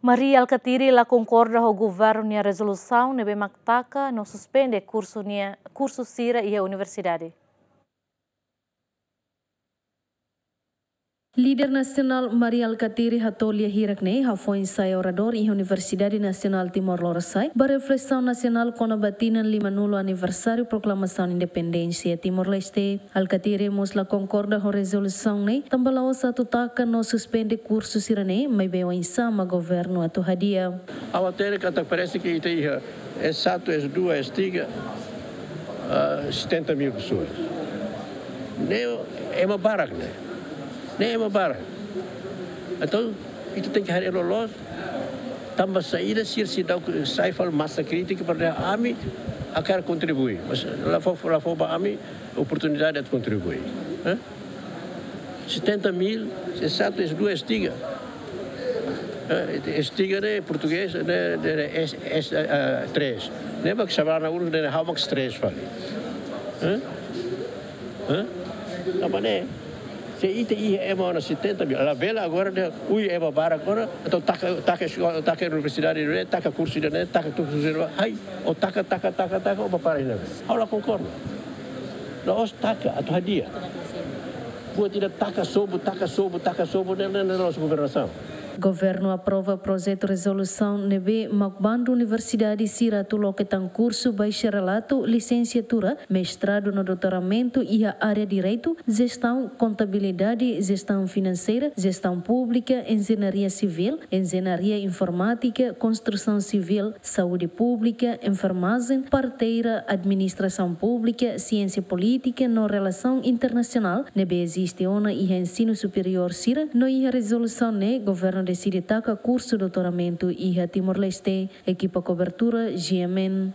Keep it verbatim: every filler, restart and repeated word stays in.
Mari Alkatiri la konkorda ho governu nia rezolusaun ne'ebé mak taka no suspende kursu nia, kursu sira iha universidade. Líder nasionál Mari Alkatiri hato'o lia hirak-ne'e hafoin sai oradór iha Universidade Nasionál Timor Lorosa'e ba reflesaun nasionál kona-ba tinan limanulu aniversáriu proklamasaun independénsia Timor-Leste. Alkatiri mós la konkorda ho rezolusaun ne'e, tanba la'ós atu taka no suspende kursu sira-ne'e, maibé oinsá mak governu atu hadi'a. Ha'u hatene katak parese ke ita iha S satu, S dua, S tiga, ah, setenta mil pessoas. Ne'e ema barak, ne'e. Ne'e ema barak. Entaun, ita tenke haree loloos, tanba saida sira seidauk sai fali masa krítika para ami hakarak kontribui. Mas la fó, la fó ba ami oportunidade atu kontribui. Eh? Setenta mil, S satu, S dua, S tiga. Eh, S tiga ne'e portugés, ne'e, ne'e, ne'e S, S, eh, três. Ne'e mak sabana urus, ne'e ha'u mak S três fali. Eh? Eh? Apa ne'e? Se ita iha ema ona setenta mil, labele agora dehan, ui, ema barak agora, entaun taka, taka eskola, taka universidade ne'e, taka kursu ne'e, taka kursu ne'e, ai, ó taka, taka, taka, taka, ó prepara ne'e. Ha'u la konkorda. La'ós taka, atu hadi'a. Buat ida taka sobu, taka sobu, taka sobu, ne'e, ne'e, ne'e la'ós governasaun. Governu aprova projetu rezolusaun ne'ebé mak bandu universidade sira atu loke tan kursu bacharelatu, lisensiatura, mestradu no doutoramentu iha área direitu, jestaun, kontabilidade, jestaun finanseira, jestaun públika, enjeñaria sivíl, enjeñaria informátika, konstrusaun sivíl, saúde públika, enfermajen, parteira, administrasaun públika, siénsia polítika no relasaun internasionál, ne'ebé eziste ona iha ensinu superiór sira, no iha rezolusaun ne'e governu deside taka kursu doutoramentu iha Timor-Leste. Ekipa kobertura, G M N.